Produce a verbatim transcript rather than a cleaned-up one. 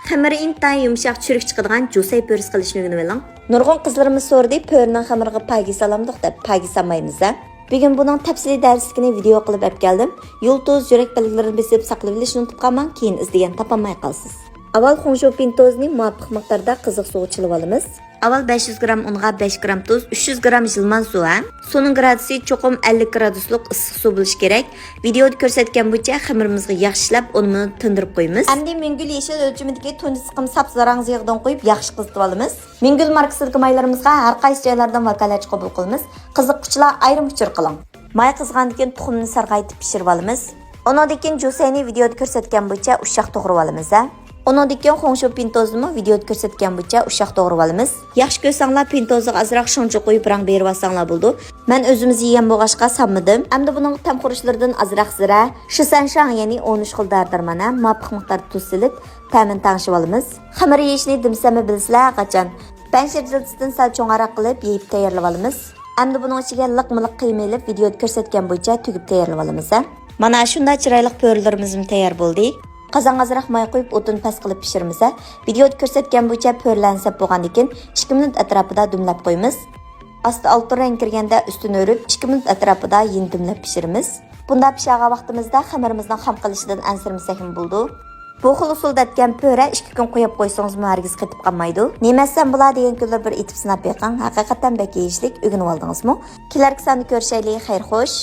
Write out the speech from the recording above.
خېمىرى ئىنتايىن يۇمشاق، چۈرۈك چىقىدىغان جۇسەي پۆرىسى قىلىشنى ئۆگىنىۋېلىڭ. نۇرغۇن قىزلىرىمىز سورىدى، پۆرىنىڭ خېمىرىغا پاگى سالامدۇق دەپ. پاگى سالمايمىز ھە. بۈگۈن بۇنىڭ تەپسىلىي دەرسلىكىنى ۋىدېئو قىلىپ ئەپ كەلدىم. يۇلتۇز، يۈرەك بەلگىلىرىنى بېسىپ ساقلىۋېلىشنى ئۇنتۇپ قالماڭ، كېيىن ئىزدىگەن تاپالماي قالىسىز. ئاۋۋال خۇڭشۇ پىنتوزىنى مۇۋاپىق مىقداردا قىزىق سۇغا چىلىۋالىمىز. ئاۋۋال بەش يۈز گرام ئۇنغا بەش گرام تۇز، ئۈچ يۈز گرام يىلمان سۇ ھەم سۇنىڭ گرادۇسى چوقۇم ئەللىك گرادۇسلۇق ئىسسىق سۇ بولۇشى كېرەك. ۋىدېئودا كۆرسەتكەن بويىچە خېمىرىمىزغا ياخشىلاپ ئون مىنۇت تىندۇرۇپ قويىمىز. ئەمدى مۈڭگۈل يېشىل ئۆلچىمىدىكى تۇنجى سىقىم ساپ زاراڭزا يېغىدىن قۇيۇپ ياخشى قىزىتىۋالىمىز. مۈڭگۈل ماركىسىدىكى مايلىرىمىزغا ھەر قايسى جايلاردىن ۋاكالەتچى قوبۇل قىلىمىز. قىزىققۇچىلار ئايرىم ئۇچۇر قىلىڭ. ماي قىزغاندىن كېيىن تۇخۇمنى سارغايتىپ پىشۇرۇۋالىمىز. ئۇنىڭدىن كېيىن جۇسەينى ۋىدېئودا كۆرسەتكەن بويىچە ئۇششاق توغرىۋالىمىز ھە. ئۇنىڭدىن كېيىن خۇڭشۇ پىنتوزىنىمۇ ۋىدېئودا كۆرسەتكەن بويىچە ئۇششاق توغرىۋالىمىز. ياخشى كۆرسەڭلار پىنتوزىغا ئازراق شۇڭجۇ قويۇپ رەڭ بېرىۋالساڭلار بولىدۇ. مەن ئۆزىمىز يېگەن بولغاچقا سالمىدىم. ئەمدى بۇنىڭغا تەم خۇرۇچلىرىدىن ئازراق زىرە، شىسەنشاڭ، يەنى ئون ئۈچ خىل دارى دەرمان ھەم مۇۋاپىق مىقداردا تۇز سېلىپ تەمىنى تەڭشىۋالىمىز. خېمىر يېيىشنى دېمىسەممۇ بىلىسىلەر قاچان. پەنجىر جىلدىسىدىن سەل چوڭراق قىلىپ يېيىپ تەييارلىۋالىمىز. ئەمدى بۇنىڭ ئىچىگە لىقمۇ لىق قىيما ئېلىپ ۋىدېئودا كۆرسەتكەن بويىچە تۈگۈپ تەييارلىۋالىمىز ھە. مانا شۇنداق چىرايلىق پۆرىلىرىمىزمۇ تەييار بولدى. قازانغا ئازراق ماي قۇيۇپ ئوتۇن پەس قىلىپ پىشۇرىمىز ھە. ۋىدېئودا كۆرسەتكەن بويىچە پۆرىلەرنى سەپ بولغاندىن كېيىن ئىككى مىنۇت ئەتراپىدا دۈملەپ قويىمىز. ئاستى ئالتۇن رەڭگە كىرگەندە ئۈستىنى ئۆرۈپ ئىككى مىنۇت ئەتراپىدا يەنە دۈملەپ پىشۇرىمىز. بۇنداق پىشىرغان ۋاقتىمىزدا خېمىرىمىزنىڭ خام قېلىشىدىن ئەنسىرىمىسەكمۇ بولىدۇ. بۇ خىل ئۇسۇلدا ئەتكەن پۆرە ئىككى كۈن قويۇپ قويسىڭىزمۇ ھەرگىز قېتىپ قالمايدۇ. نېمە ئەتسەم بولا دېگەن كۈنلەر بىر ئېتىپ سىناپ بېقىڭ، ھەقىقەتەن بەك يېيىشلىك. ئۆگىنىۋالدىڭىزمۇ؟ كېلەركى ساندا كۆرۈشەيلى، خەير خوش.